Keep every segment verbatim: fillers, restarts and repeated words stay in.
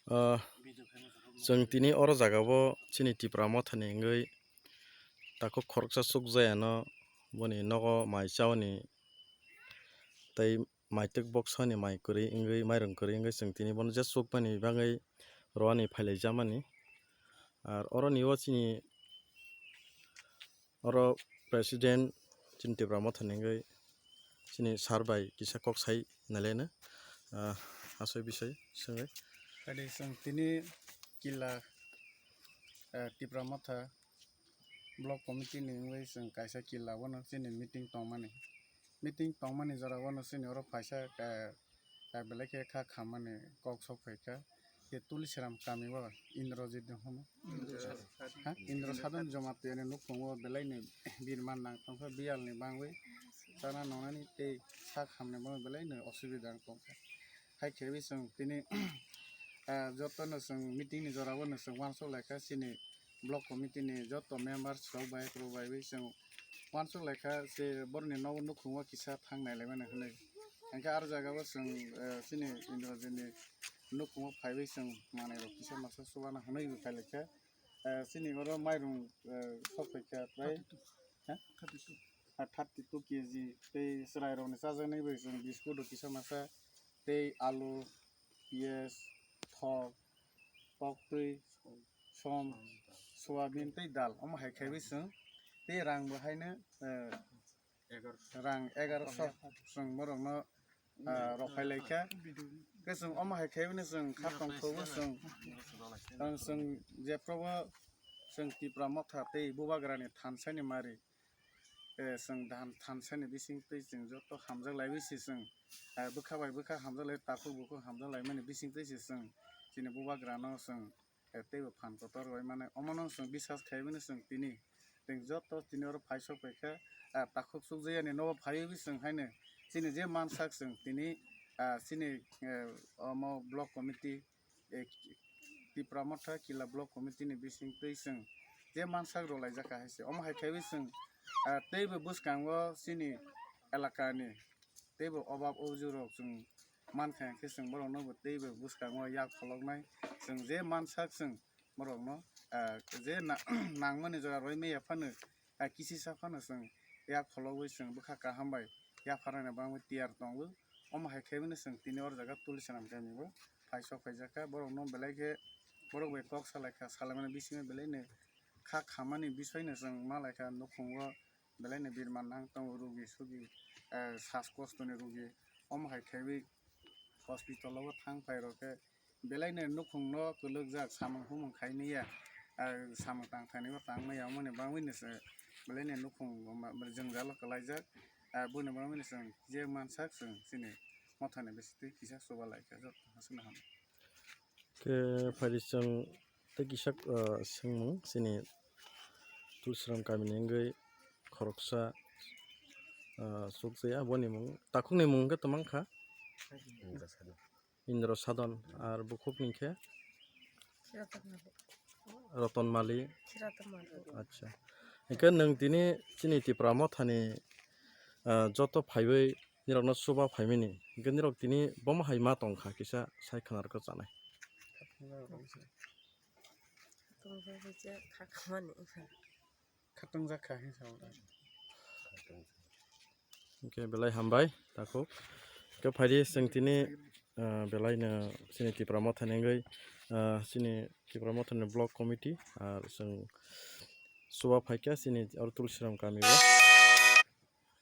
Ah, chwng tini oro jaga o chini Tipra Mothani wngwi takhuk khoroksa chukjayano boni nogo mai chaoni tei maitwk boksani mai kwrwi wngwi, mairung kwrwi wngwi chwng tini bono je chukmani bagwi rwani phailaijamani. Ar oroni o chini oro president chini Tipra Mothani wngwi chini sir bai kisa kok sai nalaino, ah, asoi bisoi swngwi. Kadi chwng tini kila, eh, Tipra Motha block committee ni wngwi chwng kaisa kila bono chini meeting tongmani. Meeting tongmani jora o no chini oro phaisa, eh, eh, belai khe kha khammani kok sok phaikha. Khe Tulsiram kami o Indrajit no hwnwi. Ha? Indra Sadon Jamatia ni nukhung o belai ni birman nang tongkha, biyal ni bangwi chana nongnani tei sak hamni bo belai ni osubida wng tongkha. Hai khe wi chwng tini, ah, joto no chwng meeting ni jora o no chwng uansuk lai kha chini block committee ni joto members rok bai kwrwk bai wi chwng uansuk lai kha se borok ni nogo nukhung o kisa thang nai lai mani hwnwi. Hwnkhe aro jaga o chwng, eh, chini Indrajit ni nukhung o phaiwi chwng manwi rok kisa masa chuba na hwnwi bo phai lai kha. Eh, chini oro mairung, eh, sok phaikha prai, ha? Ah, thirty two K G tei chwrai rokni chajaknai bai chwng biscuit rok kisa masa tei alu, piyaj, thok, toktwi, som, soyabin tei dal omo hai khaiwi chwng tei rang bo haino, eh, rang egaroso chwng borokno, ah, rok phai lai kha. Khe chwng omo hai khai bini chwng kha tong thok o chwng, ang chwng jephru bo chwng Tipra Motha tei Bubagra ni thansa ni mari, eh, chwng dan thansa ni bising twi chwng joto hamjak lai wi se chwng, ah, bwkha bai bwkha hamjak lai, takhuk bukhuk hamjak lai mani bising twi se chwng chini Bubagra no chwng eh, teibo phan kotor bai mane omono chwng biswas khai bini chwng tini, chwng joto tini oro phai sok phaikha, ah, takhuk chukjayani nogo phaiwi chwng haino chini je mansak chwng tini, ah, chini, eh, omo block committee, eh, Tipra Motha Kila block committee ni bising twi chwng je mansak rw laijak kha hai se. Omo hai khaiwi chwng, ah, teibo bwskango chini elakani teibo obab objwk rok chwng mankha, hwnkhe chwng borokno bo teibo bwskango yak pholoknai. Chwng je mansak chwng borokno, ah, je na-, nangmani jora roimaya phano, ah, kisisa phano chwng yak phologwi chwng bwkha kaham bai yapharnani bagwi tiyar tongo. Omo hai khe bini chwng tini oro jaga Tulsiram kami bo phai sok phaijakha. Borokno belai khe borok bai kok salaikha, salaimani bisingo belaino kha khamani bisoino chwng malaikha nukhungo. Belaino birman nang tongo, rugi sugi, eh, sas kostoni rugi. Omo hai khaiwi hospital o thang phai rok khe belaino nukhungno kwlwkjak, samung humung khainiya, ah, samung tang thani bo tang maya, omoni bagwino se belaino nukhung ma-, jwngjalo kwlaijak. Ah, boni bagwino chwng je mansak chwng chini mothani bisingtwi kisa chuba laikha joto hasukno hamya. Khe phaidi chwng tei kisa, ah, swngmung chini Tulsiram kamini wngwi khoroksa, ah, chukjaya, boni mung, takhukni mung khe twmang kha Indra Sadon, ar bukhukni khe Roton Mali. Acha. Hingke nwng tini chini Tipra Mothani, ah, joto phaiwi nirokno chuba phaimani. Hingke nirok tini bomo hai ma tongkha kisa sai khwnarokno chanai. Khatungjak kha hwnwi sao. Hingke belai hambai takhuk. Hingke phaidi chwng tini, ah, belaino chini Tipra Mothani wngwi, ah, chini Tipra Mothani block committee, ah, chwng chuba phaikha chini oro Tulsiram kamio.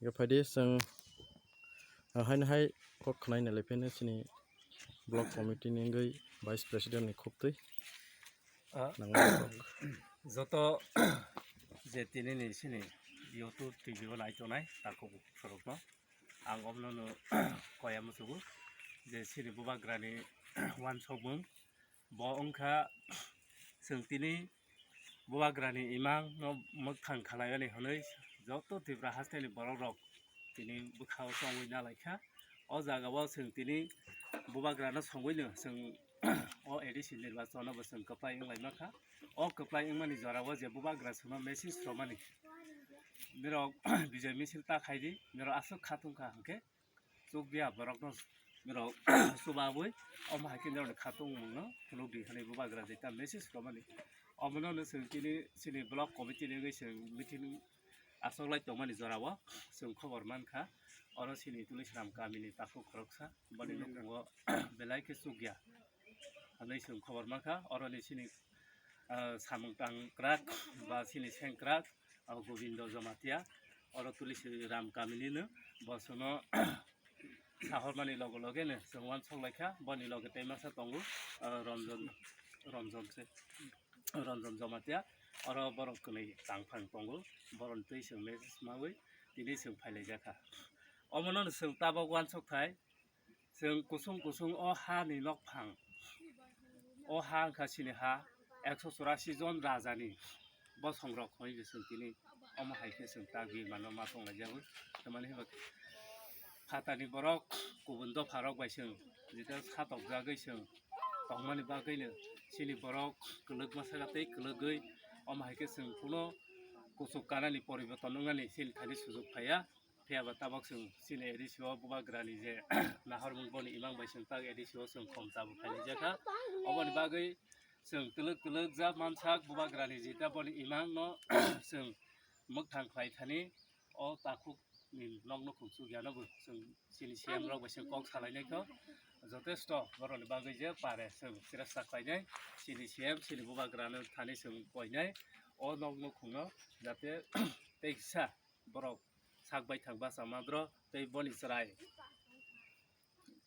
Hingke phaidi chwng, ah, haino hai kok khwnaina lephaino chini block committee ni wngwi vice president ni khubtwi. Ah, nangmani kok. Joto je tini ni chini YouTube T V o nai tongnai takhuk sorokno ang omno no koya muchugo je chini bubagrani uansukmung bo wngkha chwng tini bubagrani imang no mwkhang khwlaimani hwnwi joto Tripura hasteni borok rok tini bwkhao tongwi nalaikha. O jaga o chwng tini bubagrano songwino chwng o A D C nirbachon no bo chwng kwplai wnglaima kha. O kwplai wngmani jora o je bubagra chwngno message rwmani, nirok bijay misil ta khaidi, nirok aswk kha tongkha hwnkhe chukya borokno Norok chubawi omo hai khe norokni kha tongmungno phunukdi hwnwi bubagra jeta message romani. Omono no chwng tini chini block committee ni wngwi chwng meeting achoklai tongmani jorao chwng khobor mankha. Oro chini Tulisram kamini takhuk khoroksa boni nukhungo belai khe chukya hwnwi chwng khobor mankha. Oroni chini ah, samung tangkrak ba chini sengkrak, ah, Gobindo Jamatia, oro Tulisram kamini no, bo chwngno sahormani loge loge no chwng uansuk laikha, boni loge tei masa tongo, ah, Ranjan, Ranjan se, Ranjan Jamatia, oro borok kwnwi tangphang tongo, borokni twi chwng message mawi tini chwng phailaijak kha. Omono no chwng tabok uansuk khai, chwng kusung kusung o ha ni nokphang, o ha wngkha chini ha, ekso churasi jon raja ni bosong rok hwnwi se chwng tini omo hai khe chwng tagwi mano ma tonglaijagwi. Tamani hwnba phatani borok kubun dopha rok bai chwng jeta satokjagwi chwng tongmani bagwino chini borok kwlwk masaka tei kwlwgwi omo hai khe chwng kuno kuchuk kanani poriborton wngnani chini thani sujuk phaiya. Phiya ba tabok chwng chini A D C o bubagrani je nahormung boni imang bai chwng tak A D C o chwng khom tabuk khainai jakha. Oboni bagwi chwng twlwk twlwk ja mansak bubagrani jeta boni imang no chwng mwkthang khlai thani o takhuk ni nok nukhung chukya no bo chwng chini C M rok bai chwng kok salainai kho. Jotesto borokni bagwi je pare chwng chiresa khlainai chini C M chini bubagrano thani chwng koinai o nok nukhung no jate teisa borok sak bai thang basa madro tei boni chwrai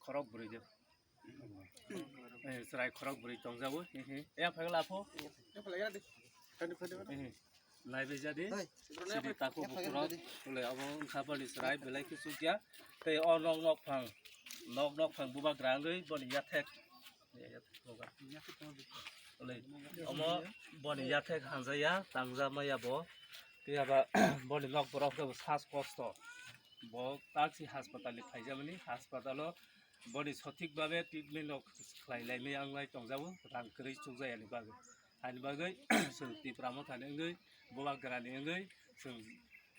khorok bwrwi de. Eh, chwrai khorok bwrwi tongjago. He, he. Ya phai lapho. He, he. Nai bai jadi. Sidi taku bukurok. Tole abo wngkha boni chwrai belai khe chukya. Tei o nok nok phang. Nok nok phang bubagra wngwi boni yathek. Tole omo boni yathek hanjaya, tangja maya bo. Phiya ba boni nok borok khe bo sas kosto. Bo taksi haspatal ni phaijamani, haspatalo boni sothik babe treatment rok khlai laimai wnglai tongjago, rang kwrwi chukjayani bagwi. Ani bagwi chwng Tipra Mothani wngwi, bubagrani wngwi chwng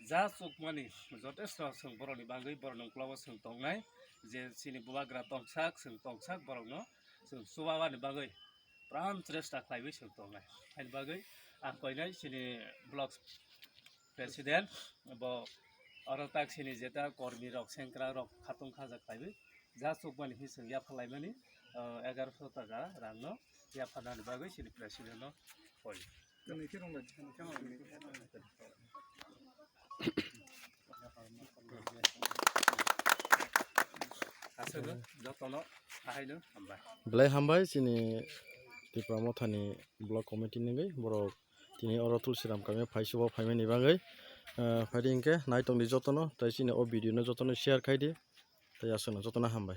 ja chukmani jotesto chwng borokni bagwi borokni uklogo chwng tongnai, je chini bubagra tongsak, chwng tongsak borokno chwng chubabani bagwi pran chesta khlaiwi chwng tongnai. Ani bagwi ang koinai chini block president bo oro tak chini jeta kormi rok, sengkrak rok khatung khaja khlaiwi ja chukmani hi chwng yapha laimani, ah, egaroso taka rang no yapha nani bagwi chini president no koi. Aswkno jotono ahaino hambai. Belai hambai chini Tipra Mothani block committee ni wngwi borok tini oro Tulsiram kami phai subo phaimani bagwi, ah, phaidi hinkhe naitongdi jotono tei chini o video no jotono share khaidi tei aswkno jotono hambai.